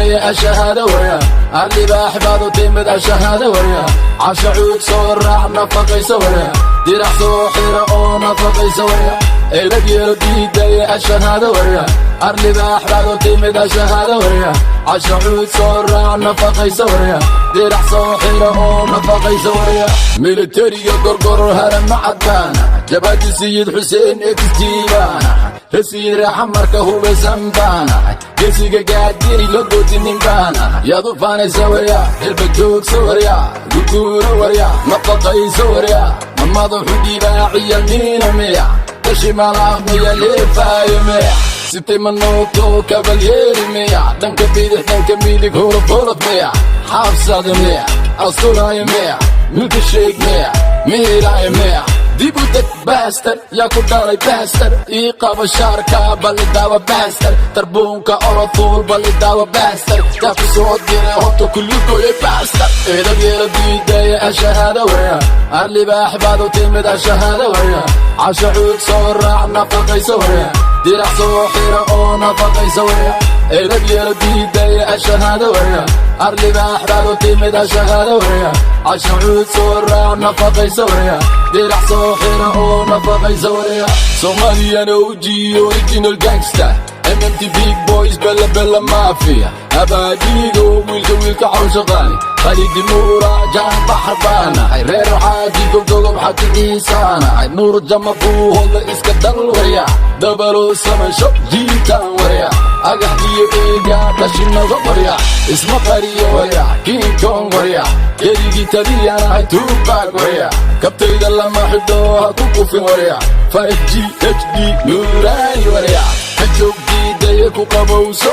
Diidaya, ashahaada warya. Arlibaax baad u timid, ashahaada warya. Casha cuud soo raac, nafaqaysa warya. Dirac soo xira oo nafaqaysa warya. Edab yeelo diidaya, ashahaada warya. Arlibaax baad u timid, ashahaada warya. Casha cuud soo raac, nafaqaysa warya. Dirac soo xira oo nafaqaysa warya. Militariga Gorgoror harama cadbaana, jabhadi Sayid Xuseen exjiibaana, rasiid raaxa marka hubaysan baana, gesiga gaadiri la goodinin baana. Yaad u faanaysa warya? Hilba joogsa warya, guguuro warya, nafaqaysa warya. Ma madaxu dhibaaciya miina miya, dashi malaaqmiya, leefaayo miya, sitay manooto kabalyeeri miya, dhanka bidix, dhanka midig, holof holof miya, xaabsada miya, asuraayo miya, milka sheeg miya, miiraayo miya? Dib u deg bastard, yaa ku dhalay bastard? Ii qaba shaarka, balidaawa bastard. Tarbuunka orofuul, balidaawa bastard. Yaa ku soo diray horta kulligooyay bastard? Edab yeelo diidaya, ashahaada warya. Arlibaax baad u timid, ashahaada warya. Casha cuud soo raac, nafaqaysa warya. Dirac soo xira oo nafaqaysa warya. Edab yeelo diidaya, ashahaada warya. Arlibaax baad u timid, ashahaada warya. Casha cuud soo raac, nafaqaysa warya. Dirac soo xira oo nafaqaysa warya. Somalian OG, original gangster, MMT big boys, bella bella mafia, abaadigo wiilka wiilka cawshaqaani, Khalidi Nuura jaan baxar baanahay, reer Xaaji Gobdogob Xaji Ciisaanahay, Nuur Jama buuhoodla iska dal warya, dabalo samansho jiitaan warya, agax iyo eega dhashinaga warya, isma qariyo warya, King Kong warya, keligii taliyanahay, Tupac warya, kabtayda lama xidho, ha ku kufin warya, 5G HD nuuraani warya, ka joog diidaya, ku qabowso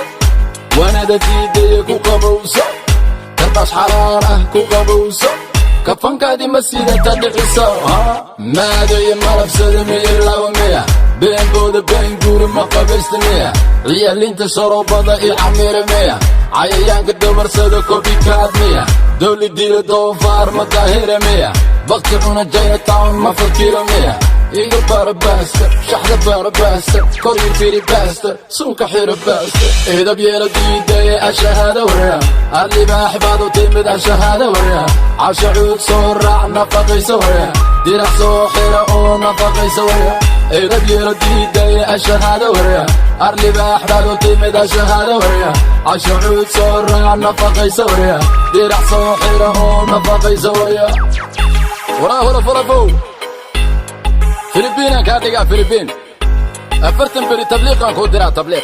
wanada diidaya, ku qabowso karbaas xalaal ah, ku qabowso kafankaadi ma sidata dhiciso maadayo malabsada miya, laba miya, beenbooda been guuri ma qabaysta miya, ciyaalinta sharoobada iyo camira miya, cayayaanka dabarsada copycat miya, dowli dila doofaar ma daahira miya, bakti cuna Chinatown ma fakiro miya? Iga bara bastard, shaxda bara bastard, kor ii firi bastard, sunka xiro bastard. Edab yeelo diidaya, ashahaada warya. Arlibaax baad u timid, ashahaada warya. Casha cuud soo raac, nafaqaysa warya. Dirac soo xira oo nafaqaysa warya. Edab yeelo diidaya, ashahaada warya. Arlibaax baad u timid, ashahaada warya. Casha cuud soo raac, nafaqaysa warya. Dirac soo xira oo nafaqaysa warya. Waraa holof holofow, Filibiinaan kaa dhigaa, Filibiin. 40 beri tabliiqaan kuu diraa, tabliiq.